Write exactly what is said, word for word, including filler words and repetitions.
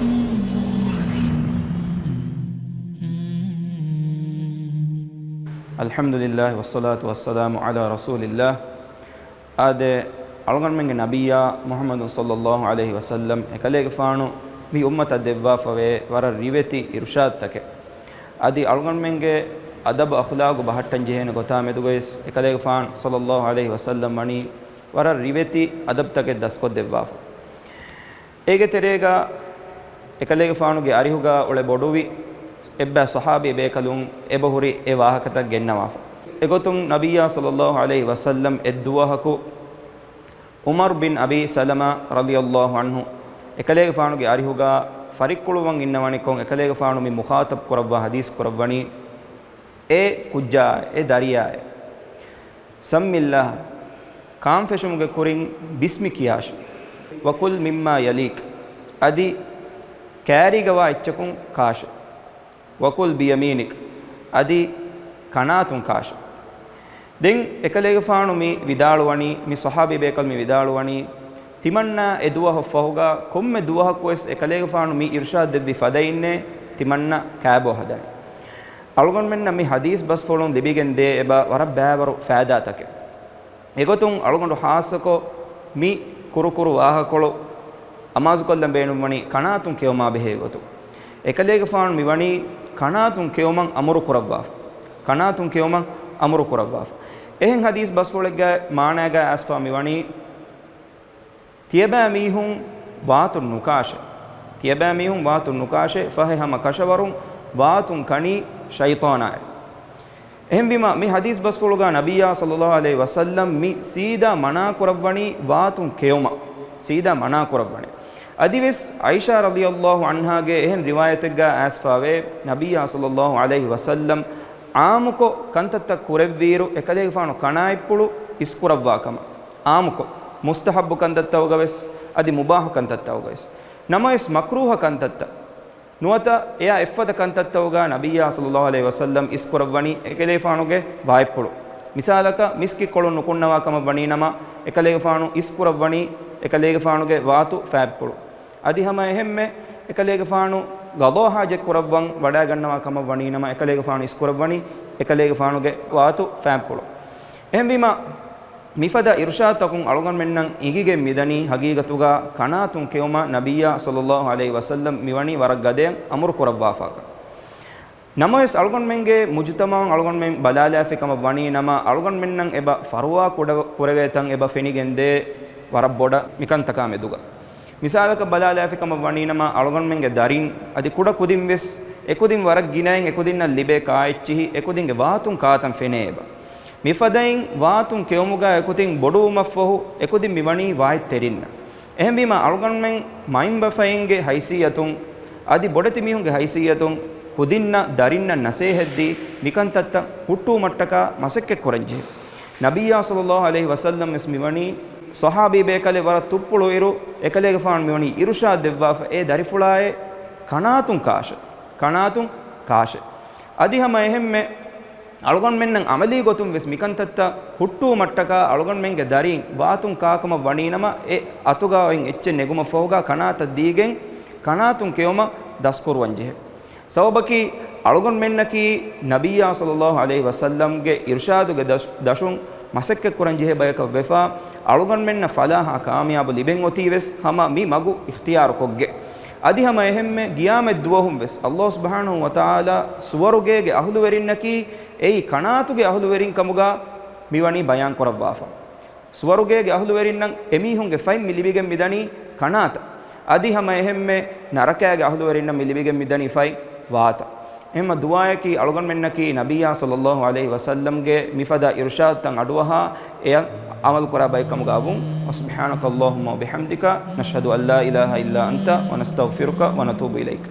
الحمد لله والصلاة والسلام على رسول الله. އާދެ، އަޅުގަނޑުމެންގެ ނަބިއްޔާ މުޙައްމަދު ޞައްލައްލާހު ޢަލައިހި ވަސައްލަމް އެކަލޭގެފާނު މި އުއްމަތަށް ދެއްވާފަވޭ ވަރަށް ރިވެތި އިރުޝާދުތަކެއް. އަދި އަޅުގަނޑުމެންގެ އަދަބު އަޚްލާގު ބަހައްޓަން ޖެހޭނެ ގޮތާ މެދުގައިސް އެކަލޭގެފާނު ޞައްލައްލާހު ޢަލައިހި ވަސައްލަމް ވަނީ ވަރަށް ރިވެތި އަދަބުތަކެއް ދަސްކޮށްދެއްވާފަ. އޭގެ ތެރޭގަ އެކަލޭގެފާނުގެ އަރިހުގަ އުޅެ ބޮޑުވި އެއްބައި ޞަޙާބީ ބޭކަލުން އެބަހުރި އެ ވާހަކަތައް ގެންނަވާފަ. އެގޮތުން ނަބިއްޔާ ޞައްލައްލާހު ޢަލައިހި ވަސައްލަމް އެއްދުވަހަކު ޢުމަރު ބިން އަބީ ސަލަމާ ރަޟިޔައްލާހު ޢަންހު އެކަލޭގެފާނުގެ އަރިހުގަ ފަރިއްކުޅުއްވަން އިންނަވަނިކޮށް، އެކަލޭގެފާނު މި މުޚާޠަބު ކުރައްވާ ޙަދީޘް ކުރައްވަނީ، އޭ ކުއްޖާ، އޭ ދަރިޔާއޭ، سم الله، ކާން ފެށުމުގެ ކުރިން ބިސްމި ކިޔާށޭ. وكل مما يليك، އަދި ކާރީގަވާ އެއްޗަކުން ކާށޭ. وكل بيمينك، އަދި ކަނާތުން ކާށޭ. ދެން އެކަލޭގެފާނު މި ވިދާޅުވަނީ، މި ޞަޙާބީ ބޭކަލު މި ވިދާޅުވަނީ، ތިމަންނަ އެ ދުވަހަށް ފަހުގަ ކޮންމެ ދުވަހަކުވެސް އެކަލޭގެފާނު މި އިރުޝާދު ދެއްވި ފަދައިންނޭ ތިމަންނަ ކާބޯ ހަދަނީ. އަޅުގަނޑުމެންނަށް މި ޙަދީޘް ބަސްފުޅުން ލިބިގެން ދޭ އެބަ ވަރަށް ބައިވަރު ފައިދާތަކެއް. އެގޮތުން އަޅުގަނޑު ޚާއްޞަކޮށް މި ކުރުކުރު ވާހަކަކޮޅު އަމާޒުކޮށްލަން ބޭނުންވަނީ ކަނާތުން ކެއުމާ ބެހޭ ގޮތުން. އެކަލޭގެފާނު މިވަނީ ކަނާތުން ކެއުމަށް އަމުރު ކުރައްވާފަ. ކަނާތުން ކެއުމަށް އަމުރު ކުރައްވާފަ. އެހެން ޙަދީޘް ބަސްފުޅެއްގެ މާނައިގަ އައިސްފާ މިވަނީ، ތިޔަބައިމީހުން ވާތުން ނުކާށޭ. ތިޔަބައިމީހުން ވާތުން ނުކާށޭ، ފަހެ ހަމަ ކަށަވަރުން ވާތުން ކަނީ ޝައިޠާނާއޭ. އެހެންވީމަ، މި ޙަދީޘް ބަސްފުޅުގަ ނަބިއްޔާ ޞައްލައްލާހު ޢަލައިހި ވަސައްލަމް މި ސީދާ މަނާ ކުރައްވަނީ ވާތުން ކެއުމަށް. ސީދާ މަނާ ކުރައްވަނީ. އަދިވެސް ޢާއިޝާ ރަޟިޔައްލާހު ޢަންހާގެ އެހެން ރިވާޔަތެއްގަ އައިސްފާވޭ، ނަބިއްޔާ ޞައްލައްލާހު ޢަލައިހި ވަސައްލަމް ޢާއްމުކޮށް ކަންތައްތައް ކުރެއްވިއިރު، އެކަލޭގެފާނު ކަނާތްޕުޅު އިސްކުރައްވާ ކަމަށް. ޢާއްމުކޮށް، މުސްތަޙައްބު ކަންތައްތަކުގަވެސް، އަދި މުބާޙު ކަންތައްތަކުގަވެސް. ނަމަވެސް މަކްރޫހަ ކަންތައްތައް ނުވަތަ އެއާ އެއްފަދަ ކަންތައްތަކުގަ ނަބިއްޔާ ޞައްލައްލާހު ޢަލައިހި ވަސައްލަމް އިސްކުރައްވަނީ އެކަލޭގެފާނުގެ ވާތްޕުޅު. މިސާލަކަށް، މިސްކިތްކޮޅުން ނުކުންނަވާ ކަމަށް ވަނީނަމަ، އެކަލޭގެފާނު އިސްކުރައްވަނީ އެކަލޭގެފާނުގެ ވާތު ފާތްޕުޅު. އަދި ހަމަ އެހެންމެ އެކަލޭގެފާނު ގަޟާ ޙާޖަތް ކުރައްވަން ވަޑައިގަންނަވާ ކަމަށް ވަނީނަމަ، އެކަލޭގެފާނު އިސްކުރައްވަނީ އެކަލޭގެފާނުގެ ވާތު ފާތްޕުޅު. އެހެންވީމަ، މިފަދަ އިރުޝާދުތަކުން އަޅުގަނޑުމެންނަށް އެނގިގެން މިދަނީ ޙަޤީޤަތުގަ ކަނާތުން ކެއުމަށް ނަބިއްޔާ ޞައްލައްލާހު ޢަލައިހި ވަސައްލަމް މިވަނީ ވަރަށް ގަދަޔަށް އަމުރު ކުރައްވާފަކަށް. ނަމަވެސް، އަޅުގަނޑުމެންގެ މުޖުތަމަޢުން އަޅުގަނޑުމެން ބަލާލާފި ކަމަށް ވަނީ ނަމަ، އަޅުގަނޑުމެންނަށް އެބަ ފަރުވާ ކުޑަ ކުރެވޭ ތަން އެބަ ފެނިގެންދޭ ވަރަށް ބޮޑަށް މިކަންތަކާ މެދުގަ. މިސާލަކަށް ބަލާލާފި ކަމަށް ވަނީ ނަމަ، އަޅުގަނޑުމެންގެ ދަރިން އަދި ކުޑަ ކުދިން ވެސް އެކުދިން ވަރަށް ގިނައިން އެކުދިންނަށް ލިބޭ ކާއެއްޗިހި އެކުދިންގެ ވާތުން ކާތަން ފެނޭ އެބަ. މިފަދައިން ވާތުން ކެއުމުގަ އެކުދިން ބޮޑުވުމަށްފަހު އެކުދިން މިވަނީ ވާތްތެރިންނަށް. އެހެންވީމަ، އަޅުގަނޑުމެން މައިންބަފައިންގެ ހައިސިއްޔަތުން އަދި ބޮޑެތި މީހުންގެ ހައިސިއްޔަތުން ކުދިންނަށް ދަރިންނަށް ނަސޭހަތްދީ، މިކަންތައްތައް ހުއްޓުވުމަށްޓަކާ މަސައްކަތް ކުރަންޖެހޭ. ނަބިއްޔާ ޞައްލައްލާހު ޢަލައިހި ވަސައްލަމް ވެސް މިވަނީ ޞަޙާބީ ބޭކަލެއް ވަރަށް ތުއްޕުޅު އިރު، އެކަލޭގެފާނު މިވަނީ އިރުޝާދު ދެއްވާފަ، އޭ ދަރިފުޅާއޭ، ކަނާތުން ކާށޭ. ކަނާތުން ކާށޭ. އަދި ހަމަ އެހެންމެ އަޅުގަނޑުމެންނަށް ޢަމަލީ ގޮތުން ވެސް މިކަންތައްތައް ހުއްޓުވުމަށްޓަކާ އަޅުގަނޑުމެންގެ ދަރީން ވާތުން ކާކަމަށް ވަނީނަމަ، އެ އަތުގަ އޮތް އެއްޗެއް ނެގުމަށްފަހުގަ ކަނާތަށް ދީގެން ކަނާތުން ކެއުމަށް ދަސްކުރުވަންޖެހޭ. ސަބަބަކީ، އަޅުގަނޑުމެންނަކީ ނަބިއްޔާ ޞައްލައްލާހު ޢަލައިހި ވަސައްލަމްގެ އިރުޝާދުގެ ދަށު، ދަށުން މަސައްކަތްކުރަން ޖެހޭ ބަޔަކަށް ވެފަ، އަޅުގަނޑުމެންނަށް ފަލާޙާ ކާމިޔާބު ލިބެން އޮތީ ވެސް ހަމަ މި މަގު އިޚްތިޔާރުކޮށްގެން. އަދި ހަމަ އެހެންމެ ޤިޔާމަތް ދުވަހުން ވެސް ﷲ ސުބްޙާނަހޫ ވަތަޢާލާ ސުވަރުގޭގެ އަހުލުވެރިންނަކީ އެއީ ކަނާތުގެ އަހުލުވެރިން ކަމުގަ މިވަނީ ބަޔާން ކުރައްވާފަ. ސުވަރުގޭގެ އަހުލުވެރިންނަށް އެމީހުންގެ ފަތް މި ލިބިގެން މިދަނީ ކަނާތަށް. އަދި ހަމަ އެހެންމެ ނަރަކާގެ އަހުލުވެރިންނަށް މި ލިބިގެން މިދަނީ ފަތް ވާތަށް. އެހެންމަ ދުޢާއަކީ އަޅުގަނޑުމެންނަކީ ނަބިއްޔާ ޞައްލައްލާހު ޢަލައިހި ވަސައްލަމްގެ މިފަދަ އިރުޝާދުތައް އަޑުއަހާ އެޔަށް ޢަމަލުކުރާ ބައެއް ކަމުގަ ވުން. وسبحانك اللهم وبحمدك، نشهد أن لا إله إلا أنت، ونستغفرك ونتوب إليك.